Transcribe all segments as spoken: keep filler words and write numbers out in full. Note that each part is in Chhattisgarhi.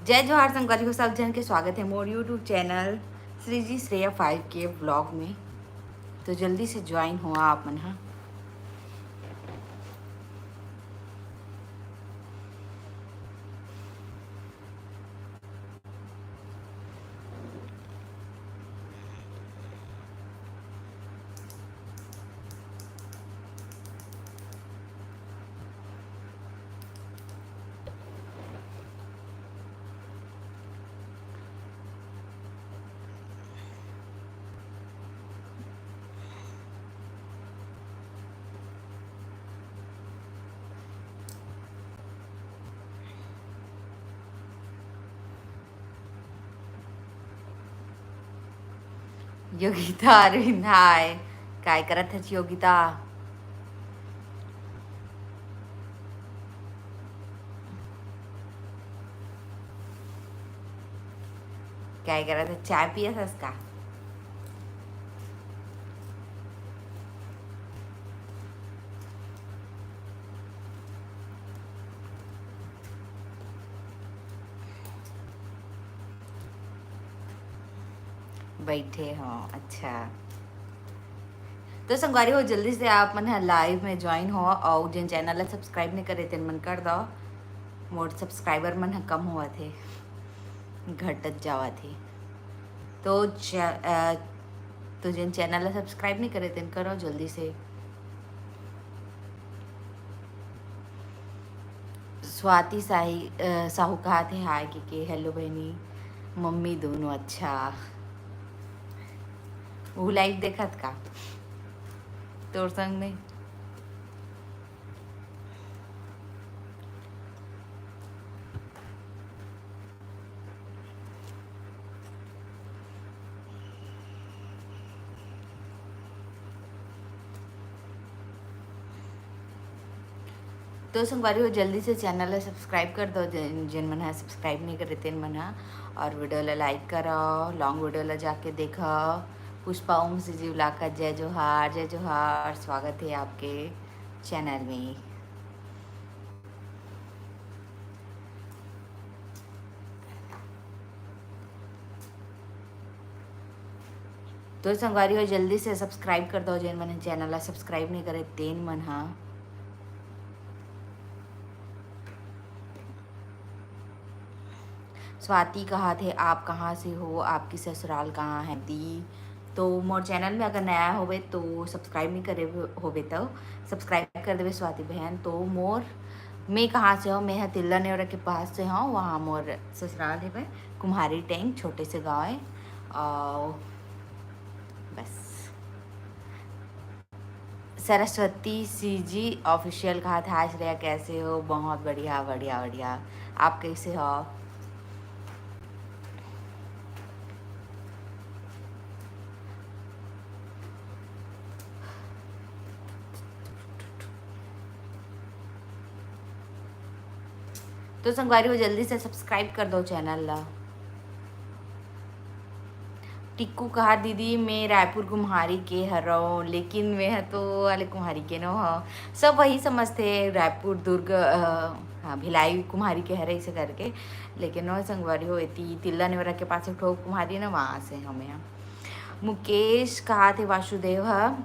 जय जोहार संगवारी हो, सब झन के स्वागत हे मोर YouTube channel Shriji Shreya five के ब्लॉग में। तो जल्दी से ज्वाइन हो आप मन हा। योगिता अरविंद, हाय। काय करत हच योगिता? काय करत हच? चाय पियत हस का? बैठे हो, अच्छा। तो संगवारी हो, जल्दी से आप मन ह लाइव में ज्वाइन हो, अउ जेन चैनल ला सब्सक्राइब नहीं करे तेन मन कर दो। मोर सब्सक्राइबर मन ह कम होवत हे, घटत जावत हे। तो च-, अ, तो जेन चैनल ला सब्सक्राइब नहीं करे तेन करो जल्दी से। स्वाति साही, अ, साहू कहा थे हाय के, के हेलो बहनी, मम्मी दोनों अच्छा। वो लाइव देखत का तोर संग में? तो संगवारी हो, जल्दी से चैनल ला सब्सक्राइब कर दो, जेन, जेन मन ह सब्सक्राइब नहीं करे तेन मन ह, और वीडियो ला लाइक करो, लॉन्ग वीडियो ला जाके देखो। पुष्पा ओम से जीव लाका, जय जोहार, जय जोहार, स्वागत है आपके चैनल में। तो संगवारी हो, जल्दी से सब्सक्राइब कर दो, जेन मन चैनल ला सब्सक्राइब नहीं करे तेन मन हा। स्वाति कहा थे, आप कहाँ से हो, आपकी ससुराल कहाँ है दी? तो मोर चैनल में अगर नया होवे तो सब्सक्राइब नहीं करे होवे तो सब्सक्राइब कर देवे स्वाति बहन। तो मोर, मैं कहाँ से हूँ, मैं ह तिल्ला नेवरा के पास से हूँ, वहाँ मोर ससुराल है, कुम्हारी टैंक, छोटे से गाँव है। और बस। सरस्वती सीजी ऑफिशियल कहा था, हाय श्रेया, कैसे हो? बहुत बढ़िया, बढ़िया, बढ़िया। आप कैसे हो? तो संगवारी हो, जल्दी से सब्सक्राइब कर दो चैनल ला। टिक्कू कहा, दीदी, मैं रायपुर कुम्हारी के हरव, लेकिन मैं ह तो वाले कुम्हारी के नो हव। सब वही समझते, रायपुर, दुर्ग, अ, हाँ, भिलाई कुम्हारी के हरे, ऐसे करके। लेकिन वो संगवारी हो, एती तिल्ला नेवरा के पास एक ठो कुम्हारी ना, वहाँ से हमें ह। मुकेश कहा थे, वासुदेव ह।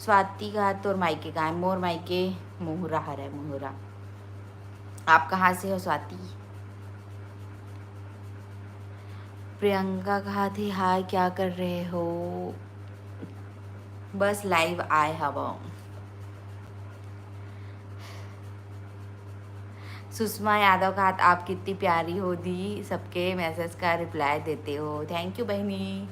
स्वाति कहा, तोर मायके कहाँ है? मोर मायके मुहुरा हरे, मुहुरा। आप कहाँ से हो स्वाति? प्रियंका कहा थे, हाय, क्या कर रहे हो? बस लाइव आए हवं। सुषमा यादव कहा, आप कितनी प्यारी हो दी, सबके मैसेज का रिप्लाई देते हो। थैंक यू बहनी।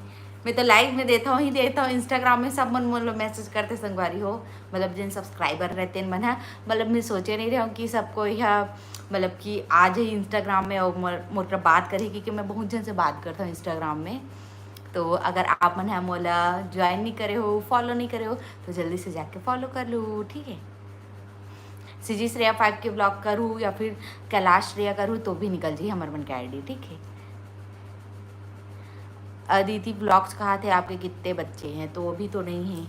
मैं तो लाइव में देता हूँ ही देता हूँ, इंस्टाग्राम में सब मन मोला मैसेज करते संगवारी हो, मतलब जिन सब्सक्राइबर रहते हैं मन है, मतलब मैं सोचे नहीं रहा हूँ कि सबको यह, मतलब कि आज ही इंस्टाग्राम में और मोर, मोर कर बात करी, क्योंकि मैं बहुत जन से बात करता हूँ इंस्टाग्राम में। तो अगर आप मन है मोला ज्वाइन नहीं करे हो, फॉलो नहीं करे हो, तो जल्दी से जाके फॉलो कर लो, ठीक है। सीजी श्रेया फाइव के ब्लॉग करूँ या फिर कैलाश श्रेया करूँ तो भी निकल जाइए हमारे मन के आईडी, ठीक है। अदिति ब्लॉग्स कहा थे, आपके कितने बच्चे हैं? तो अभी तो नहीं है।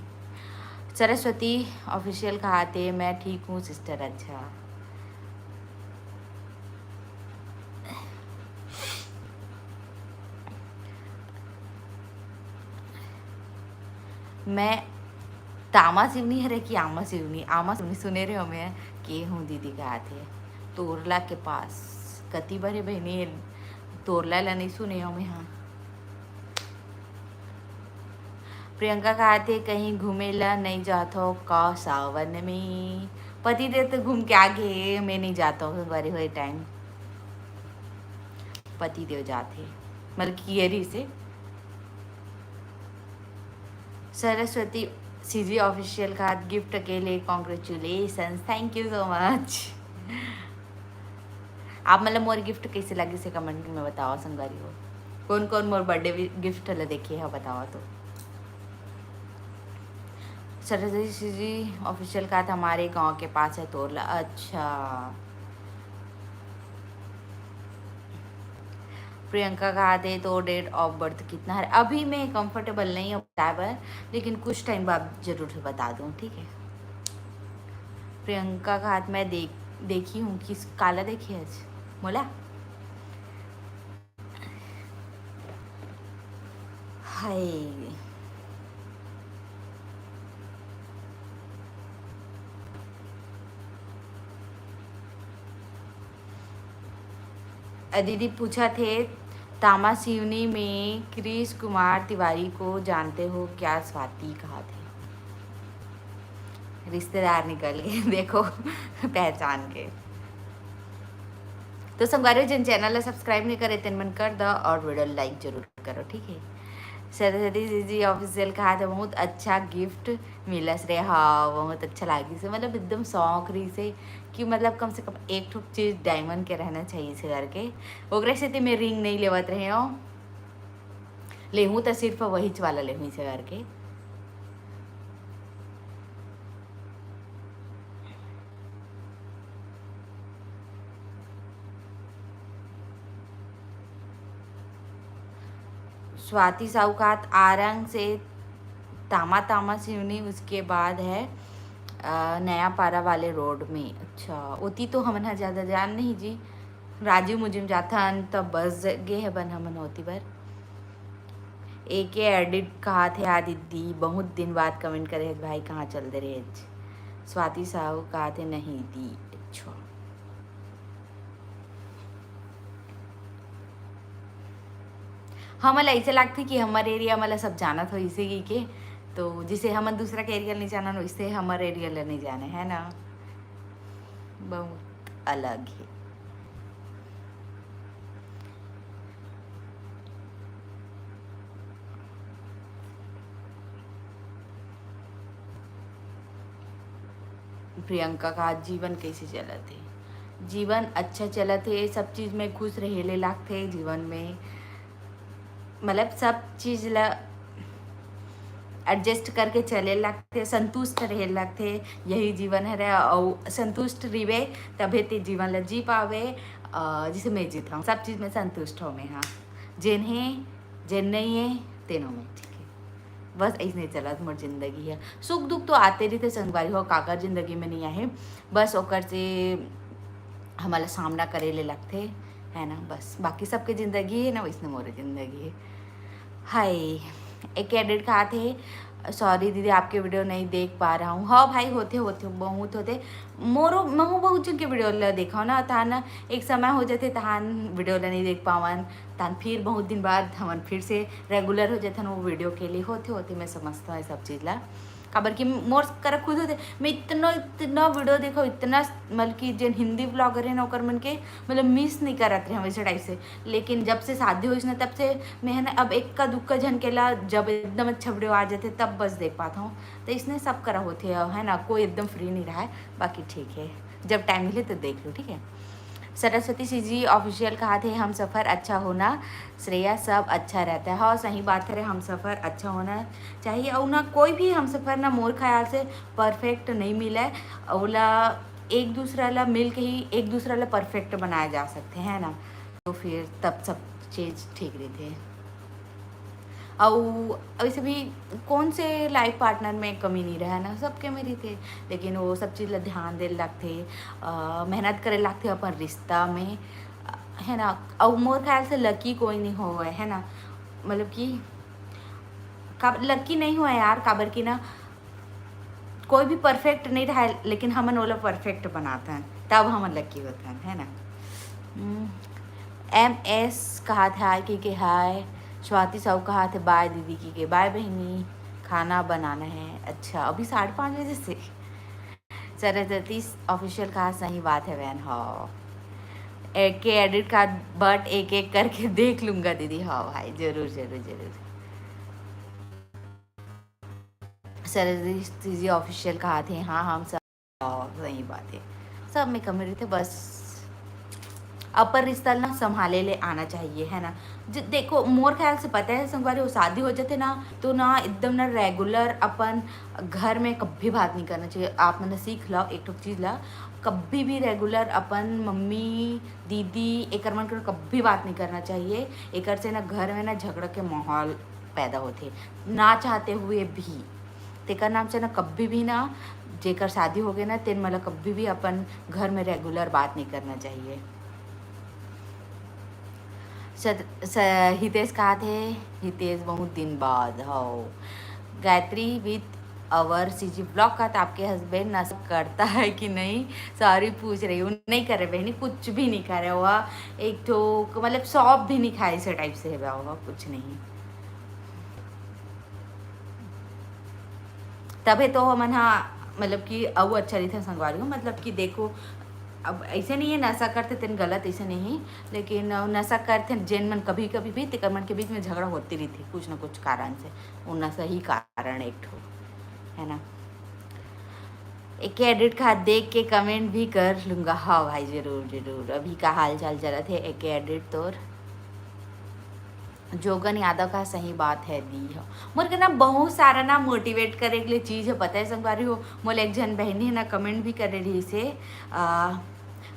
सरस्वती ऑफिशियल कहा थे, मैं ठीक हूँ सिस्टर। अच्छा, मैं तामा सिवनी हरे कि आमा सिवनी? आमा सिवनी सुने रहे हो मैं के हूँ दीदी कहा थे। तोरला के पास कति बरे बहनी तोरला ला नहीं सुने हो मैं। हाँ, प्रियंका कहा थे कहीं घूमे ला नहीं जात हो का सावन में? पति देव तो घूम के आ गए, मैं नहीं जाता हूँ बरे हुए टाइम। पति देव जात है मतलब कि ये रही से। सरस्वती सीजी ऑफिशियल का गिफ्ट के लिए congratulation, thank you so much. आप मतलब मोर गिफ्ट कैसे लगे से कमेंट में बताओ संगवारी हो। कौन कौन मोर बर्थडे गिफ्ट ला देखे है बताओ तो। सरस्वती सीजी ऑफिशियल का था हमारे गांव के पास है तोरला। अच्छा, प्रियंका कहा थे तो डेट ऑफ बर्थ कितना है? अभी मैं कंफर्टेबल नहीं हूँ बताए बर, लेकिन कुछ टाइम बाद जरूर से बता दूँ, ठीक है? प्रियंका का हाथ मैं देख देखी हूँ किस काला देखी है आज मोला। हाय। अ, दीदी पूछा थे, तामा सिवनी में कृष कुमार तिवारी को जानते हो क्या? स्वाति कहा थे। रिश्तेदार निकल गए देखो, पहचान के। तो संगवारी, जिन चैनल ला सब्सक्राइब नहीं करे, तेन मन कर दो और वीडियो लाइक जरूर करो, ठीक है? सरस्वती जी, जी ऑफिशियल कहा था, बहुत अच्छा गिफ्ट मिलस रे। हाँ, बहुत अच्छा लागिस हे, मतलब एकदम शौक रहिस हे कि मतलब कम से कम एक ठो चीज डायमंड के रहना चाहिए से करके। ओकरे सेती मैं रिंग नहीं लेवत रहे हूँ, लेहूँ तो सिर्फ वहीच वाला लेहूँ से करके। स्वाति साहू कहात आरंग से तामा तामा सिवनी, उसके बाद है अ, नया पारा वाले रोड में। अच्छा, ओती तो हमन ह ज्यादा जान नहीं जी। राजिम उजिम जाथन त बस गे हबन हमन ओती बर। एके एडिट कहात हे, "हाँ दीदी, बहुत दिन बाद कमेंट करे हे भाई, कहाँ चल दे रहे?" स्वाति साहू कहात हे, "नहीं दी।" अच्छा, हमन ला ऐसे लगथे कि हमर एरिया वाला सब जानत हो इसे ही के, तो जिसे हमन दूसरा के एरिया नहीं जानन, वैसे हमर एरिया ला नहीं जाने, है ना? बहुत अलग है। प्रियंका का जीवन कैसे चलत हे? जीवन अच्छा चलत हे, सब चीज में खुश रहे ले लागथे जीवन में, मतलब सब चीज ला एडजस्ट करके चले लागथे, संतुष्ट रहे लागथे, यही जीवन हरे। अउ संतुष्ट रिबे तभे ते जीवन ला जी पावे। अ, जैसे मैं जीत हूँ, सब चीज में संतुष्ट हो मैं, हाँ, जेन हे, जेन नहीं है, तेनो में, ठीक है। बस ऐसने चलत मोर जिंदगी है। सुख दुख तो आते रहिथे संगवारी हो, काकर जिंदगी में नहीं आहे, बस ओकर से हमला सामना करे ले लगथे, है ना। बस बाकी सबके जिंदगी है ना, वैसने मोर जिंदगी है। हाय, एक एडिट कहात हे, "सॉरी दीदी, आपके वीडियो नहीं देख पा रहा हूँ।" हाँ भाई, होथे होथे, बहुत होथे। मोरो महू बहुत जन के वीडियो ला देखा ना, तहान एक समय हो जाथे, तहान वीडियो ला नहीं देख पावन, तहान फिर बहुत दिन बाद हमन फिर से रेगुलर हो जाथन वो वीडियो के लिए। होथे होथे, मैं समझता हूँ ये सब चीज ला, काबर कि मोर करा खुद होथे। मैं इतना इतना वीडियो देखो, इतना मतलब कि जेन हिंदी ब्लॉगर है ना, ओकर मन के मतलब मिस नहीं करत रहे वैसे टाइप से। लेकिन जब से शादी होइस ना, तब से मैं है ना, अब एक्का दुक्का झन के ला जब एकदम अच्छा वीडियो आ जाथे, तब बस देख पाता हूँ। तो इसने सब करा होथे, है ना, कोई एकदम फ्री नहीं रहा है। बाकी ठीक है, जब टाइम मिले तो देख लो, ठीक है। सरस्वती सीजी ऑफिशियल कहात हे, "हम सफर अच्छा होना श्रेया, सब अच्छा रहता है।" हाँ, सही बात है रे, हम सफर अच्छा होना चाहिए। और ना कोई भी हम सफर ना, मोर ख्याल से परफेक्ट नहीं मिले। ओला एक दूसरा ला मिल के ही एक दूसरा ला परफेक्ट बनाया जा सकते हैं ना, तो फिर तब सब चीज ठीक रहते हैं। अउ वैसे भी कौन से लाइफ पार्टनर में कमी नहीं रहे ना, सबके में रहिथे, लेकिन वो सब चीज़ ला ध्यान दे लगथे, अ, मेहनत करे लगथे अपन रिश्ता में, अ, है ना। अउ मोर ख्याल से लकी कोई नहीं होवे, है ना, मतलब कि का लकी नहीं होवे यार, काबर कि ना कोई भी परफेक्ट नहीं रहे, लेकिन हमन ओला परफेक्ट बनाथन, तब हमन लकी होथन, है ना। एम एस कहा थे हाय, कि के हाय। स्वाति साहू कहा थे बाय दीदी, कि के बाय बहिनी, खाना बनाना है। अच्छा, अभी साढ़े पाँच बजे से। सरस्वती ऑफिशियल कहा सही बात है बहन, हाँ। एक के एडिट कार्ड, बट एक एक करके देख लूंगा दीदी। हाँ भाई, जरूर जरूर जरूर। सरस्वती जी ऑफिशियल कहा थे, हाँ हम सब, हाँ, सही बात है, सब में कमी रहिथे, बस अपन रिश्ता ना संभाले ले आना चाहिए, है ना। ज-, देखो, मोर ख्याल से पता है संगवारी, वो शादी हो जाथे ना, तो ना एकदम ना रेगुलर अपन घर में कभी बात नहीं करना चाहिए। आप मन सीख लो एक ठो चीज़ ला, कभी भी रेगुलर अपन मम्मी, दीदी, एकर मन के कभी बात नहीं करना चाहिए। एकर से ना घर में ना झगड़ा के माहौल पैदा होथे, ना चाहते हुए भी। तेकर नाम से ना कभी भी ना, जेकर शादी हो गए ना, तेन मन ला कभी भी अपन घर में रेगुलर बात नहीं करना चाहिए। सत-, स-, हितेश कहा थे, हितेश बहुत दिन बाद, हो। Gayatri with our CG blog का, तो आपके हस्बैंड नशा करता है कि नहीं? सॉरी, पूछ रही हूँ। नहीं करे बहनी, कुछ भी नहीं करे हुआ। एक तो मतलब सौंफ भी नहीं खाए, इसे टाइप से है हुआ, कुछ नहीं। तभे तो हमन हा मतलब कि अउ अच्छा रहिथे संगवारी हो। मतलब कि देखो, अब ऐसे नहीं है नशा करथे तेन गलत, ऐसे नहीं, लेकिन नशा करथे जेन मन कभी कभी भी, तेकर मन के बीच में झगड़ा होते रहिथे कुछ ना कुछ कारण से। वो नशा ही कारण एक ठो है ना। एक एडिट का देख के कमेंट भी कर लूँगा। हाँ भाई, जरूर जरूर। अभी का हाल चाल चलत है एक एडिट तोर? जोगन यादव का सही बात है दी हो। मोर के ना बहुत सारा ना मोटिवेट करे के लिए चीज़ है, पता है संगवारी हो। मोला एक झन बहनी है ना कमेंट भी करे रही से, आ,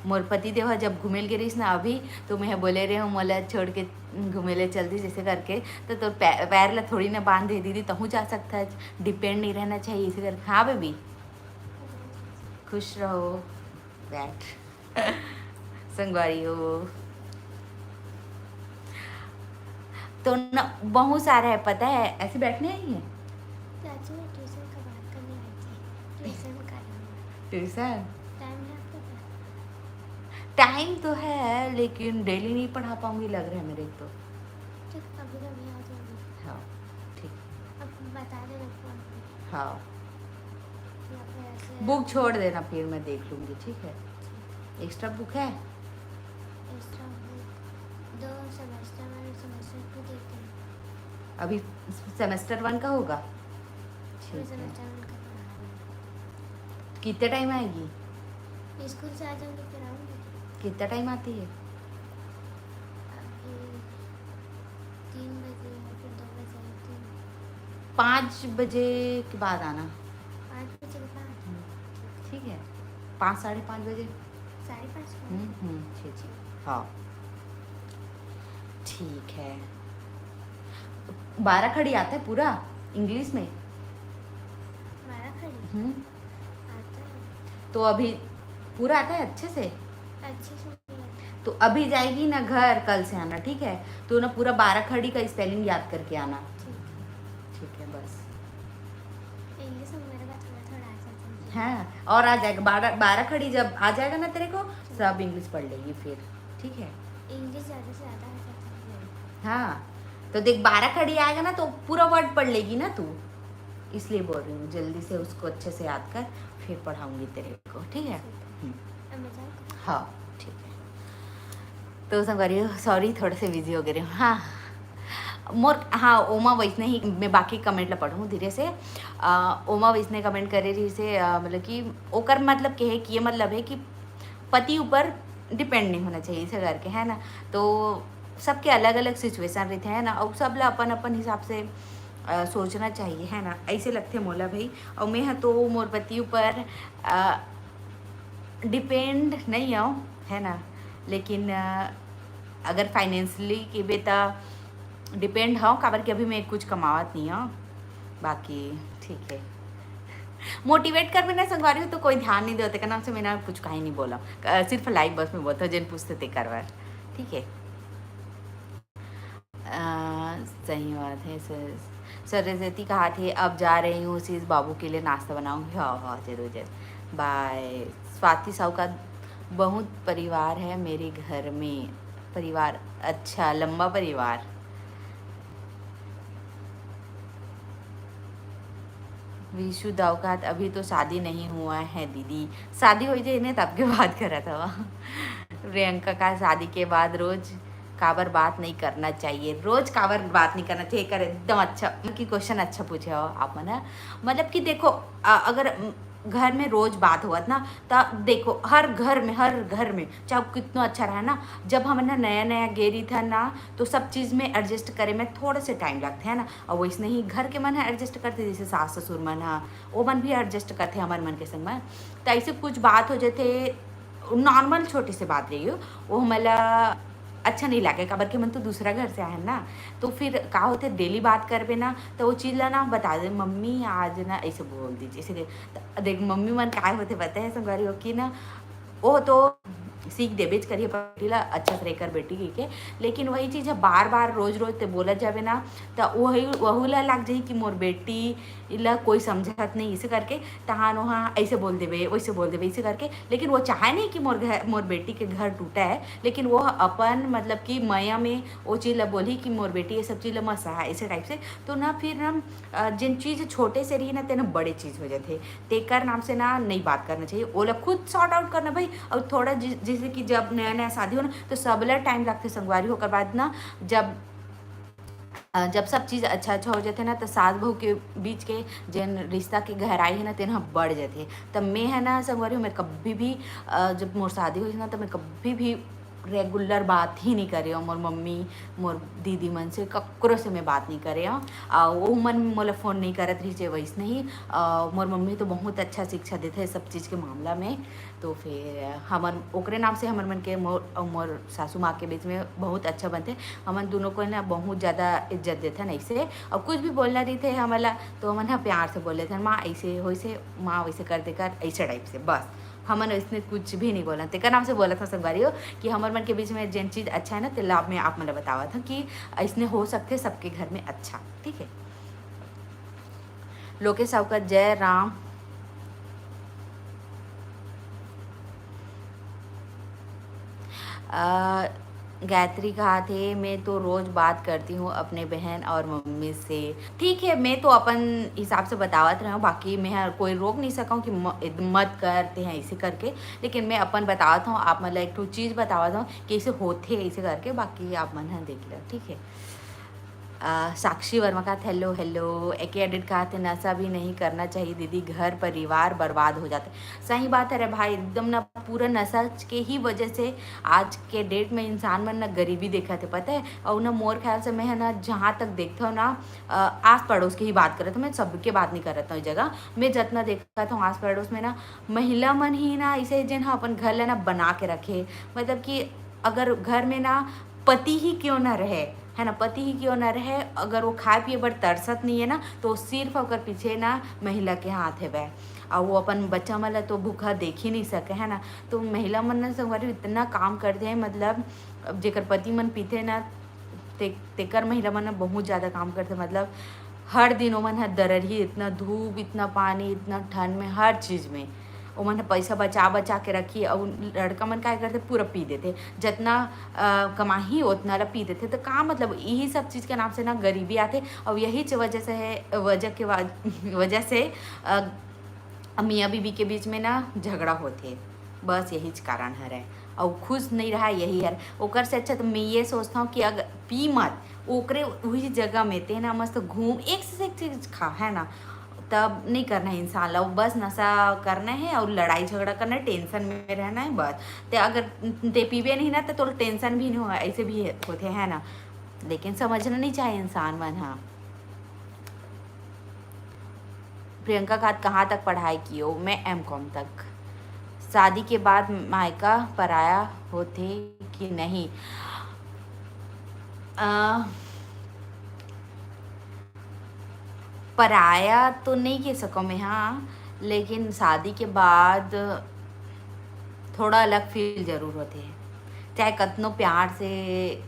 मोर पति देव ह जब घूमे ल गे रहिस ना अभी, तो मैं बोले रहे हूँ मोला छोड़ के घूमे ले चल दिस जैसे करके, तो तोर पै-, पैर ला थोड़ी ना बांध दे दीदी, तहूँ जा सकता है, डिपेंड नहीं रहना चाहिए इसे करके। हाँ बेबी, खुश रहो, बैठ। संगवारी हो तो ना बहुत सारा है, पता है, ऐसे बैठने आई है। चाची, मैं ट्यूशन का बात करने आई थी। ट्यूशन का नाम। ट्यूशन? टाइम है आपके पास? टाइम तो है, लेकिन डेली नहीं पढ़ा पाऊंगी लग रहा है मेरे को तो। ठीक, कभी कभी आ जाऊंगी। हाँ, ठीक। अब बता देना फोन पे। हाँ। या फिर ऐसे बुक छोड़ देना, फिर मैं देख लूंगी, ठीक है? एक्स्ट्रा बुक है? एक्स्ट्रा बुक दो सेमेस्टर वाले सेमेस्टर को देते हैं। अभी सेमेस्टर वन का होगा? ठीक है। सेमेस्टर वन का पढ़ा रही हूँ। कितने टाइम आएगी? स्कूल से आ जाऊंगी, फिर आऊंगी। कितना टाइम आती है? अभी तीन बजे या फिर दो बजे आती हूँ। पाँच बजे के बाद आना। पाँच बजे के बाद? हम्म, ठीक है, पाँच, साढ़े पाँच बजे। साढ़े पाँच बजे? हम्म, हम्म, ठीक, ठीक, हाँ, ठीक है। बारह खड़ी आता है पूरा इंग्लिश में? बारह खड़ी? हम्म। आता है। तो अभी पूरा आता है अच्छे से? अच्छे से नहीं आता। तो अभी जाएगी ना घर, कल से आना, ठीक है? तो ना पूरा बारह खड़ी का स्पेलिंग याद करके आना। ठीक है। ठीक है, बस। इंग्लिश में मेरे को थोड़ा थोड़ा आ जाता है। हाँ, और आ जाएगा, बारह, बारह खड़ी जब आ जाएगा ना तेरे को, सब इंग्लिश पढ़ लेगी फिर, ठीक है? इंग्लिश ज़्यादा से ज़्यादा आ जाता है। हाँ, तो देख, बारह खड़ी आएगा ना तो पूरा वर्ड पढ़ लेगी ना तू, इसलिए बोल रही हूँ, जल्दी से उसको अच्छे से याद कर, फिर पढ़ाऊंगी तेरे को, ठीक है? हम्म। अब मैं जाऊँ? हाँ, ठीक है। तो संगवारी, सॉरी, थोड़े से बिजी हो गए रहे हूँ। हाँ, मोर, हाँ, ओमा वैसने ही, मैं बाकी कमेंट ला पढ़ूँ धीरे से। अ, ओमा वैसने कमेंट करे रही से, अ, मतलब कि ओकर मतलब के है कि ये मतलब है कि पति ऊपर डिपेंड नहीं होना चाहिए, इसे करके, है ना? तो सबके अलग अलग सिचुएशन रहिथे, है ना? और सब ला अपन अपन हिसाब से, अ, सोचना चाहिए, है ना? ऐसे लगथे मोला भाई। और मैं ह तो मोर पति ऊपर, अ, डिपेंड नहीं हूँ, है ना? लेकिन, अ, अगर फाइनेंशियली के बे त डिपेंड हव, काबर कि अभी मैं कुछ कमावत नहीं हव। बाकी ठीक है, मोटिवेट करबे ना संगवारी हो तो कोई ध्यान नहीं देवत, तेकर नाम से मैं ना कुछ कहीं नहीं बोला, अ, सिर्फ लाइव बस में बोलता हूँ, जेन पूछते तेकर बर। ठीक है। अ, सही बात है सर। सर रेजती कहा थे, अब जा रही हूँ sis, बाबू के लिए नाश्ता बनाऊंगी। हाँ हाँ, जरूर जरूर। बाय। स्वाति साहू का बहुत परिवार है मेरे घर में। परिवार अच्छा, लंबा परिवार। विशु दाऊ का, अभी तो शादी नहीं हुआ है दीदी। शादी हो जाए ने तब के बात करत हवा। प्रियंका का, शादी के बाद रोज काबर बात नहीं करना चाहिए? रोज काबर बात नहीं करना चाहिए कर, एकदम अच्छा कि क्वेश्चन अच्छा पूछे हो आप मन ह। मतलब कि देखो, अ, अगर घर में रोज बात होवत ना, त देखो हर घर में, हर घर में चाहे कितना अच्छा रहे ना, जब हमन ह नया नया गे रहिथन ना, तो सब चीज में एडजस्ट करे में थोड़ा से टाइम लगथे, है ना। और वैसने ही घर के मन ह एडजस्ट करथे, जैसे सास ससुर मन ह, वो मन भी एडजस्ट करथे हमर मन के संग में। त ऐसे कुछ बात हो जाथे नॉर्मल छोटे से बात रही हो, वो हमला अच्छा नहीं लागे, काबर के मन तो दूसरा घर से आए हैं ना। तो फिर का होथे, डेली बात करबे ना तो वो चीज ला ना बता दे, मम्मी आज ना ऐसे बोल दीजिए, ऐसे दे। त देख मम्मी मन काय होथे पता है संगवारी हो कि ना, वो तो सीख देबेच करिए बेटी ला, अच्छा से रह कर बेटी कह के। लेकिन वही चीज है, बार बार रोज रोज ते बोलत जाबे ना, त वही वहू ला लग जाही कि मोर बेटी ला कोई समझत नहीं, इसे करके तहान वहाँ ऐसे बोल देबे, वैसे बोल देबे, इसे करके। लेकिन वो चाहे नहीं कि मोर घर, मोर बेटी के घर टूटा है, लेकिन वो अपन मतलब कि मया में वो चीज ला बोली कि मोर बेटी ये सब चीज ला मत सहा, ऐसे टाइप से। तो ना फिर ना, अ, जिन चीज छोटे से रही ना, तेना बड़े चीज हो जाथे। तेकर नाम से ना नहीं बात करना चाहिए, ओला खुद सॉर्ट आउट करना भाई। और थोड़ा जि-, जैसे कि जब नया नया शादी हो ना, तो सबला टाइम लगथे संगवारी, ओकर बाद ना जब, अ, जब सब चीज अच्छा अच्छा हो जाथे ना, तो सास बहू के बीच के जेन रिश्ता के गहराई है ना, तेन ह बढ़ जाथे। तब मैं है ना संगवारी हो, मैं कभी भी, अ, जब मोर शादी होइस ना, तो मैं कभी भी रेगुलर बात ही नहीं करे हूँ मोर मम्मी, मोर दीदी मन से, ककरो से मैं बात नहीं करे हूँ। आ, वो मन मोला फोन नहीं करत रहिस हे, वैसने ही, आ, मोर मम्मी तो बहुत अच्छा शिक्षा देथे सब चीज के मामला में। तो फिर हमन ओकरे नाम से हमर मन के, मोर अउ मोर सासू माँ के बीच में बहुत अच्छा बनथे। हमन दोनों को ना बहुत ज्यादा इज्जत देथन ऐसे, और कुछ भी बोलना रहिथे हमन ला तो हमन ह प्यार से बोल लेथन, माँ ऐसे होइसे, माँ वैसे कर दे कर, ऐसे टाइप से। बस हमन इसने कुछ भी नहीं बोलन, तेकर नाम से बोलत हूँ संगवारी हो कि हमर मन के बीच में जेन चीज अच्छा है ना, तेला मैं आप मन ला बतावत हूँ कि ऐसने हो सकथे सबके घर में अच्छा। ठीक है, लोकेश साहू का जय राम। अ, गायत्री कहा थे, मैं तो रोज बात करती हूँ अपने बहन और मम्मी से। ठीक है, मैं तो अपन हिसाब से बतावत रहे हूँ, बाकी मैं हर कोई रोक नहीं सका हूँ कि म-, मत करते हैं इसे करके, लेकिन मैं अपन बतावत हूँ, आप मतलब एक ठो चीज बतावत हूँ कि इसे होथे इसे करके, बाकी आप मन ह देख लो, ठीक है। अ, साक्षी वर्मा का हेलो हेलो, एके एडिट का थे, नशा भी नहीं करना चाहिए दीदी, घर परिवार बर्बाद हो जाते। सही बात है रे भाई, एकदम ना पूरा नशा के ही वजह से आज के डेट में इंसान मन ना गरीबी देखा थे, पता है। और ना मोर ख्याल से मैं है ना जहाँ तक देखता हूँ ना, अ, आस पड़ोस की ही बात करत हूँ, मैं सबके बात नहीं करत हूँ इस जगह। मैं जितना देखा था आस पड़ोस में ना महिला मन ही ना ऐसे जिन ह अपन घर ला ना बना के रखे, मतलब कि अगर घर में ना पति ही क्यों ना रहे, है ना, पति ही क्यों ना रहे, अगर वो खाए पिए बर तरसत नहीं है ना, तो सिर्फ ओकर पीछे ना महिला के हाथ है बे। और वो अपन बच्चा मन ला तो भूखा देख ही नहीं सके, है ना। तो महिला मन ना संगवारी इतना काम करते हैं, मतलब अब जेकर पति मन पीते ना, ते, तेकर महिला मन ना बहुत ज्यादा काम करते, मतलब हर दिन ओमन ह दररही, इतना धूप, इतना पानी, इतना ठंड में, हर चीज में ओमन ह पैसा बचा बचा के रखी। अउ लड़का मन काय करथे, पूरा पी देथे, जितना अ, कमाही उतना ला पी देथे। तो का मतलब, यही सब चीज के नाम से ना गरीबी आथे। और यही च-, वजह से है, वजह के वा-, वजह से अ, मियाँ बीबी के बीच में ना झगड़ा होथे, बस यही च कारण हरे। और खुश नहीं रहा, यही हर ओकर से अच्छा तो मैं ये सोचता हूँ कि अगर पी मत, ओकरे वही जगह में ते ना मस्त घूम, एक से एक चीज खा, है ना। तब नहीं करना है इंसान ला, बस नशा करना है और लड़ाई झगड़ा करना है, टेंशन में रहना है बस। ते अगर ते पीबे नहीं ना, तो तोर टेंशन भी नहीं होगा, ऐसे भी होते हैं ना। लेकिन समझना नहीं चाहिए इंसान मन, हाँ। प्रियंका का, कहाँ तक पढ़ाई कियो? मैं एम कॉम तक। शादी के बाद मायका पराया होथे कि नहीं? अ, पराया तो नहीं कह सको मैं, हाँ, लेकिन शादी के बाद थोड़ा अलग फील जरूर होथे। चाहे कतनो प्यार से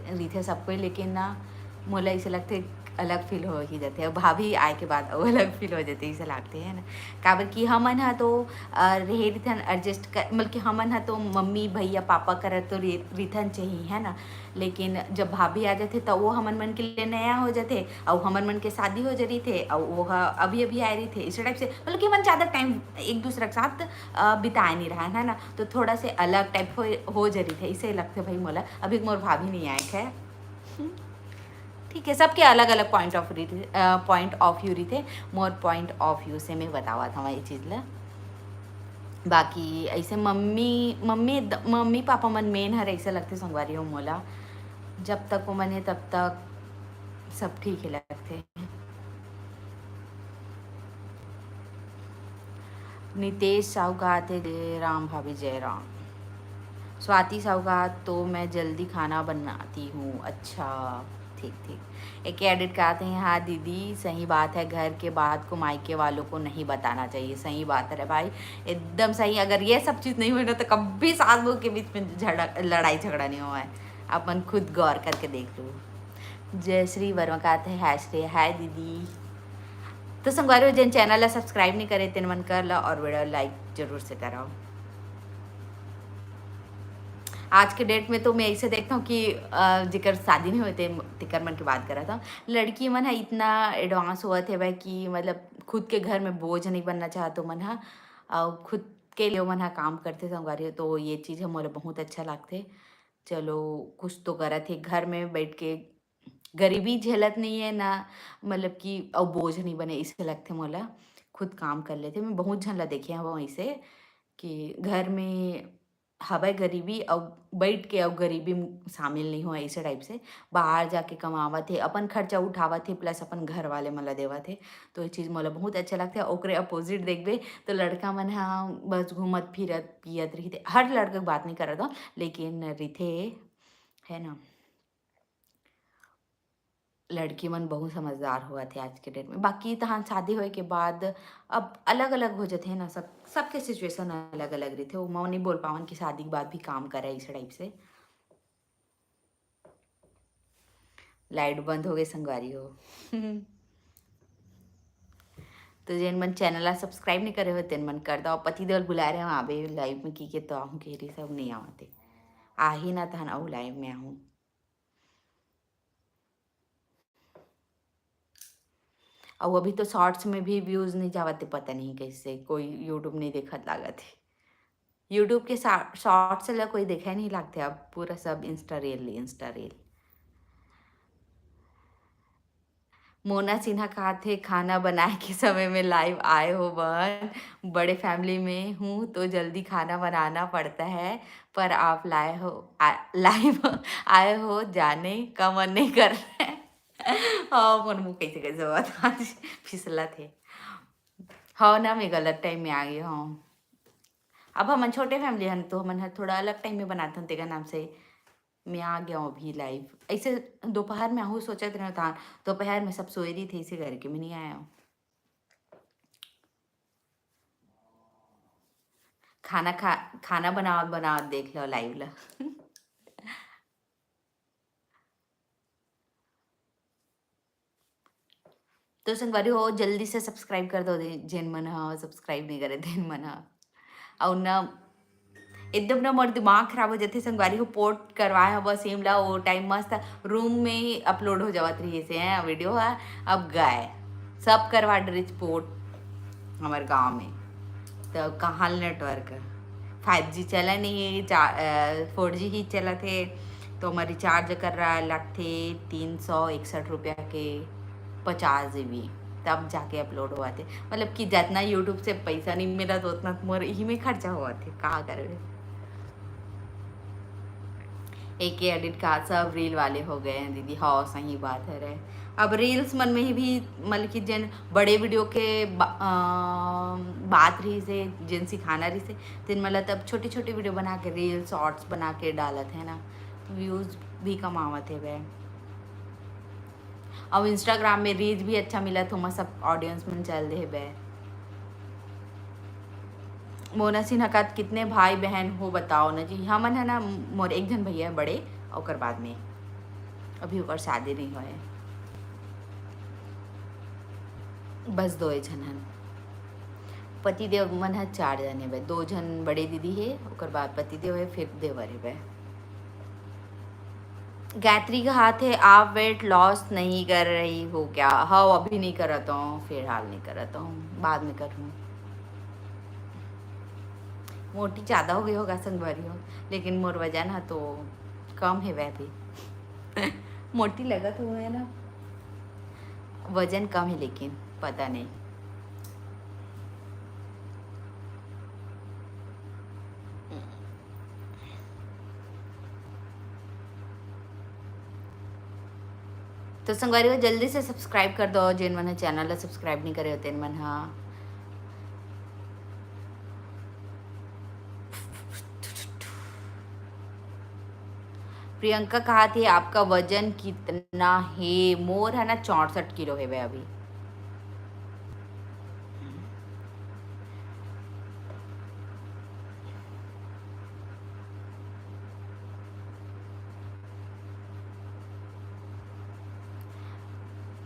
रहिथे सब कोई, लेकिन ना, मोला ऐसे लगथे, अलग फील हो ही जाथे। अब भाभी आए के बाद अउ अलग फील हो जाथे, ऐसे लगथे, है ना। काबर कि हमन ह तो, अ, रहे रिथन, एडजस्ट कर, मतलब कि हमन ह तो मम्मी, भैया, पापा करा तो रि-, रिथन चाहिए, है ना। लेकिन जब भाभी आ जाथे, त वो हमन मन के लिए नया हो जाथे, अउ हमन मन के शादी हो जा रहिथे, अउ वो ह अभी-अभी आए रहिथे। इस टाइप से, मतलब कि हमन ज़्यादा टाइम एक दूसरे के साथ, अ, बिताए नहीं रहा है ना, तो थोड़ा से अलग टाइप हो, हो जा रहिथे, इसे लगथे भाई मोला। अभी मोर भाभी नहीं आए है। ठीक है, सबके अलग-अलग point of री-, अ, point of view रहिथे। मोर point of view से मैं बतावत हवं ये चीज़ ला। बाकी ऐसे mummy, mummy the-, mummy papa मन main हर ऐसे लगथे संगवारी हो मोला। जब तक वो मन हे तब तक सब ठीक ही लगथे। नितेश साहू कहाथे, "जय राम भाभी, जय राम।" स्वाति साहू कहाथे, "तो मैं जल्दी खाना बनाती हूँ।" अच्छा, ठीक, ठीक। एक एडिट कहाथे, "हाँ दीदी, सही बात है, घर के बात को मायके वालों को नहीं बताना चाहिए।" सही बात है रे भाई, एकदम सही। अगर ये सब चीज़ नहीं हुई ना, तो कभी सास बहू के बीच में झगड़ा, लड़ाई झगड़ा नहीं हुआ है। अपन खुद गौर करके देख लो। जय श्री वर्मा कहाथे, "हाय श्रेया, हाय दीदी।" तो संगवारी हो, जेन channel ला subscribe नहीं करे, तेन मन कर ला और video like जरूर से कराओ। आज के date में तो मैं ऐसे देखता हूँ कि, अ, जेकर शादी नहीं होते, तेकर मन की बात करत हूँ। लड़की मन ह इतना advance होवत हे भाई कि मतलब खुद के घर में बोझ नहीं बनना चाहत मन ह, और खुद के लिए मन ह काम करथे संगवारी हो। तो ये चीज़ ह मोला बहुत अच्छा लगथे। चलो, कुछ तो करत हे, घर में बैठ के गरीबी झेलत नहीं है ना, मतलब कि अउ बोझ नहीं बने, इसे लगथे मोला। खुद काम कर लेथे। मैं बहुत झन ला देखे हवं ऐसे कि घर में हवय गरीबी अउ बैठ के अउ गरीबी म-, शामिल नहीं होय, ऐसे टाइप से। बाहर जाके कमावत हे, अपन खर्चा उठावत हे, plus अपन घर वाले मन ला देवत हे। तो ये चीज़ मोला बहुत अच्छा लगथे। ओकरे opposite देखबे तो लड़का मन ह बस घूमत फिरत पियत रहिथे। हर लड़का के बात नहीं करत हूँ, लेकिन रहिथे, है ना। लड़की मन बहुत समझदार होवत हे आज के date में। बाकी तहान शादी होए के बाद अब अलग-अलग हो जथे ना, सब, सबके situation अलग-अलग रहिथे। वो मैं नहीं बोल पावन कि शादी के बाद भी काम करे इस टाइप से। Light बंद हो गए संगवारी हो। तो जेन मन channel ला subscribe नहीं करे हो, तेन मन कर दो। पति देव ल बुलाए रहे हो, आबे live में की के तो आहूँ के रही सब नहीं आवते। आही ना तहन अउ live में आहूँ। अउ अभी तो shorts में भी views नहीं जावत हे, पता नहीं कैसे, कोई YouTube नहीं देखत लागत हे। YouTube के शा-, shorts ला कोई देखे नहीं लागथे अब, पूरा सब Insta reel, Insta reel। Mona Sinha कहाथे, "खाना बनाए के समय में live आए हो बहन, बड़े family में हूँ तो जल्दी खाना बनाना पड़ता है, पर आप लाए हो, आ, live आए हो, जाने का मन नहीं कर रहा है।" हाँ, मोर मुँह कैसे कैसे होवत आज फिसलत हे। हव ना, मैं गलत time में आ गई हूँ। अब हमन छोटे family हन, तो हमन ह थोड़ा अलग time में बनाथन, तेकर नाम से मैं आ गया हूँ अभी live। ऐसे दोपहर में आहूँ सोचत रहे था, दोपहर में सब सोए रही थे, इसे करके मैं नहीं आया हूँ। खाना खा, खाना बनावत बनावत देख लो live ला। तो संगवारी हो, जल्दी से subscribe कर दो, दे-, जेन मन ह subscribe नहीं करे, तेन मन ह। अउ न, एकदम न मोर दिमाग खराब हो जाथे संगवारी हो। पोर्ट करवाए हव सेम ला, वो time मस्त room में ही upload हो जावत रहिस हे video ह। अब गए, सब करवा डरिस पोर्ट हमर गाँव में। तो कहाँ network, five G चला नहीं है, चा-, अ, four G ही चलत हे। तो हमर recharge कर रहा लगथे तीन सौ इकसठ रुपया के पचास GB, तब जाके upload होवत हे। मतलब कि जितना YouTube से पैसा नहीं मिलत, उतना मोर इही में खर्चा होवत हे, का करबे। एक ही edit का सब reel वाले हो गए हैं दीदी। हाँ, सही बात है रे। अब reels मन में ही भी, मतलब कि जेन बड़े video के बा-, अ, बात रहिस हे, जेन सिखाना रहिस हे, तेन मन ला तब छोटी छोटी video बना के, reel shorts बना के डालत हे ना, views भी कमावत हे बे। अउ Instagram में reach भी अच्छा मिलत हे, ओमा सब audience मन चल दे हेबे। मोना सिन्हा कहत, कितने भाई बहन हो बताओ ना जी। हमन है ना, मोर एक झन भैया है बड़े, ओकर बाद में अभी ओकर शादी नहीं होए, बस दो झन हन। पति देव मन ह चार जन हेबे, दो झन बड़े दीदी हे, ओकर बाद पति देव हे, फिर देवर हेबे। गायत्री कहत हे, आप weight loss नहीं कर रही हो क्या? हव, अभी नहीं करत हूँ, फिलहाल नहीं करत हूँ, बाद में करूँ। मोटी ज्यादा हो गई होगा संगवारी हो, लेकिन मोर वजन है तो कम है वह भी। मोटी लगत हुए है ना, वजन कम है लेकिन पता नहीं। तो संगवारी हो, जल्दी से subscribe कर दो, जेन मन ह channel ला subscribe नहीं करे हो तेन मन ह। प्रियंका कहत हे, आपका वजन कितना हे? मोर है ना चौसठ किलो हेवे अभी।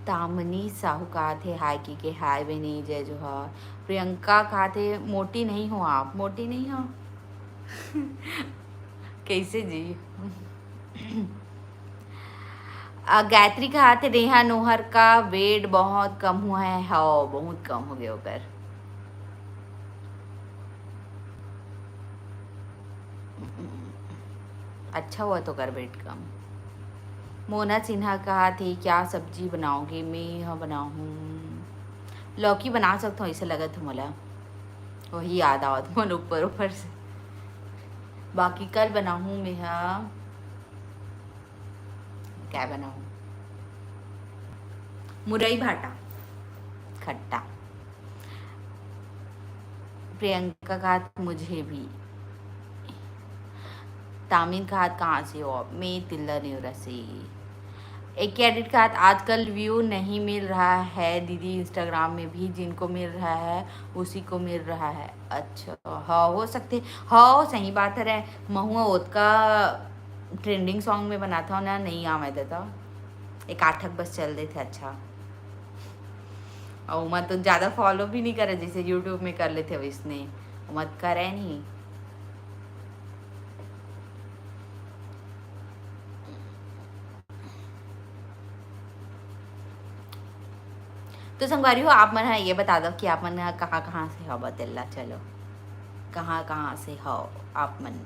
तामनी साहू कहत हे, हाय की के हाय बहिनी, जय जोहार। प्रियंका कहत हे, मोटी नहीं हो आप, मोटी नहीं हो। कैसे जी? अ, गायत्री कहत हे, नेहा नोहर का weight बहुत कम हुआ है। हव, बहुत कम हो गए ओकर। अच्छा हुआ तो कर weight कम। मोना सिन्हा कहत हे, क्या सब्जी बनाओगे? मैं ह बनाहूँ, लौकी बना सकत हूँ, ऐसे लगत हे मोला, वही याद आवत मोला ऊपर ऊपर से। बाकी कल बनाहूँ मैं ह, क्या बनाहूँ, मुरई भाटा खट्टा। प्रियंका कहत, मुझे भी। तामिन कहत, कहाँ से हो आप? मैं तिल्दा नेवरा से। एक कैडेट कहत, आजकल view नहीं मिल रहा है दीदी, Instagram में भी जिनको मिल रहा है उसी को मिल रहा है। अच्छा, हाँ, हो सकथे। हाँ, सही बात हरे, महू ओतका trending song में बनाथव ना, नहीं आवय ददा, एक आठक बस चल देथे। अच्छा, अउ ओमा तो ज्यादा follow भी नहीं करे, जैसे YouTube में कर लेथे वैसने, ओमा करे नहीं। तो संगवारी हो, आप मन ह ये बता दो कि आप मन ह कहाँ कहाँ से हव, बतेला चलो, कहाँ कहाँ से हव आप मन।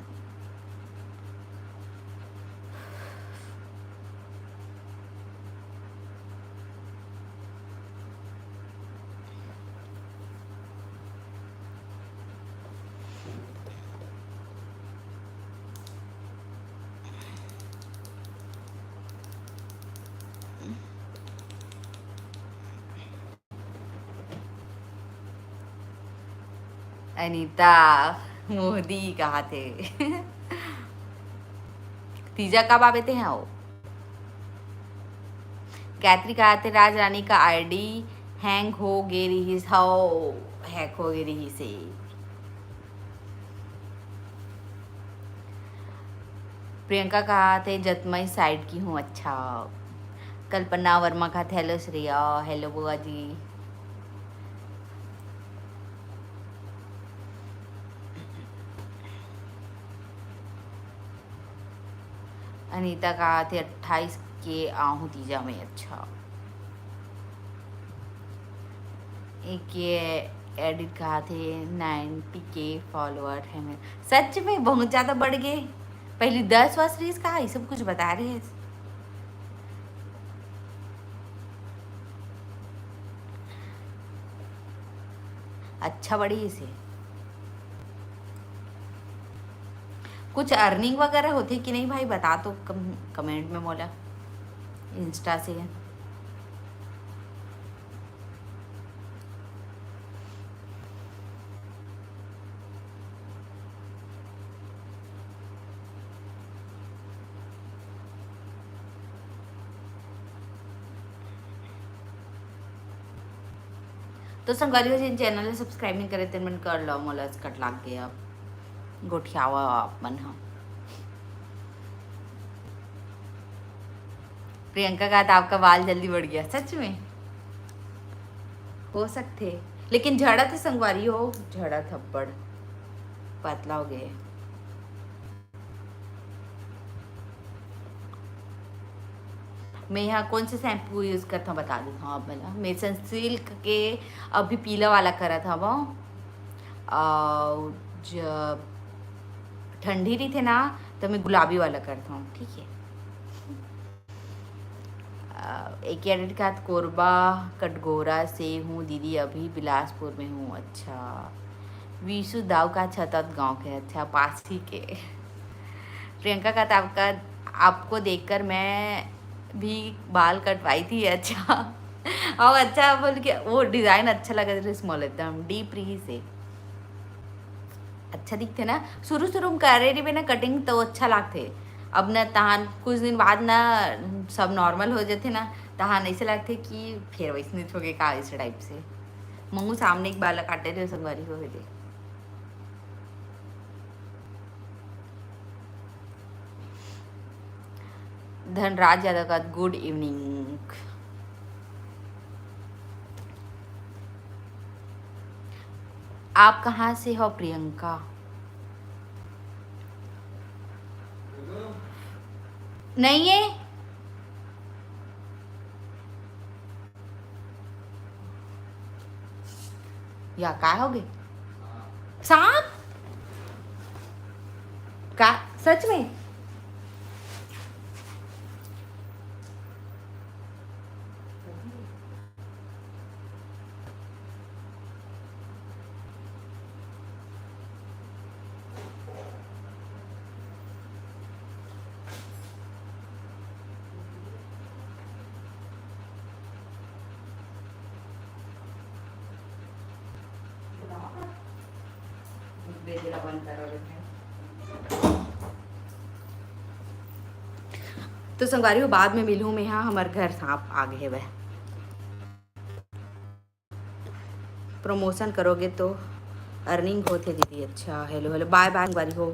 अनीता मोदी कहाथे। तीजा कब आबे ते हैं वो? गायत्री कहाथे, राज रानी का आईडी हैंग हो गे रिहिस। हव, हैक हो गे रिहिस हे। प्रियंका कहाथे, जतमई साइड की हूँ। अच्छा, कल्पना वर्मा कहाथे, हेलो श्रेया, हेलो बुआ जी। अनीता कहाथे, अट्ठाईस के आहूँ तीजा में। अच्छा, एक ये एडिट कहाथे, नाइंटी के follower है मेरे। सच में बहुत ज्यादा बढ़ गए, पहली दस वस रहिस का, ये सब कुछ बता रहे हैं। अच्छा बढ़िस हे। कुछ अर्निंग वगैरह होथे कि नहीं भाई, बता तो कम, कमेंट में मोला इंस्टा से। तो संगवारी हो, जेन channel ला subscribe नहीं करे, तेन मन कर लो, मोला असकट लाग गया, गोठियावा आप मन ह। प्रियंका का तो आपका बाल जल्दी बढ़ गया, सच में हो सकथे, लेकिन झड़त हे संगवारी हो, झड़त हे अब्बड़, पतला हो गए। मैं यहाँ कौन से shampoo use करता हूँ, बता देता हूँ आप मन ला। मैं Sunsilk के अभी पीला वाला करत हवं, और जब ठंडी रहिथे ना, तो मैं गुलाबी वाला करता हूँ, ठीक है। अ, एक edit का, कोरबा कटघोरा से हूँ दीदी, अभी बिलासपुर में हूँ। अच्छा, विशु दाऊ का छतत गाँव के, अच्छा, पास ही के। प्रियंका का तो आपका, आपको देखकर मैं भी बाल कटवाई थी। अच्छा, और अच्छा बोल के वो design अच्छा लगा था, small एकदम deep रही से अच्छा दिखथे ना। शुरू शुरू में करे रहिबे ना cutting, तो अच्छा लागथे। अब ना तहान कुछ दिन बाद ना सब normal हो जाथे ना, तहान ऐसे लागथे कि फिर वैसने हो गए का, इस type से। मंगू सामने एक बाल काटे रहे संगवारी हो गए। धनराज यादव का good evening। आप कहाँ से हो प्रियंका? नहीं है। या काय हो गए? सांप? का सच में? तो संगवारी हो, बाद में मिलहूँ मैं, हाँ, हमर घर सांप आ गए हवय। Promotion करोगे तो earning होथे दीदी। अच्छा, hello hello, bye bye संगवारी हो।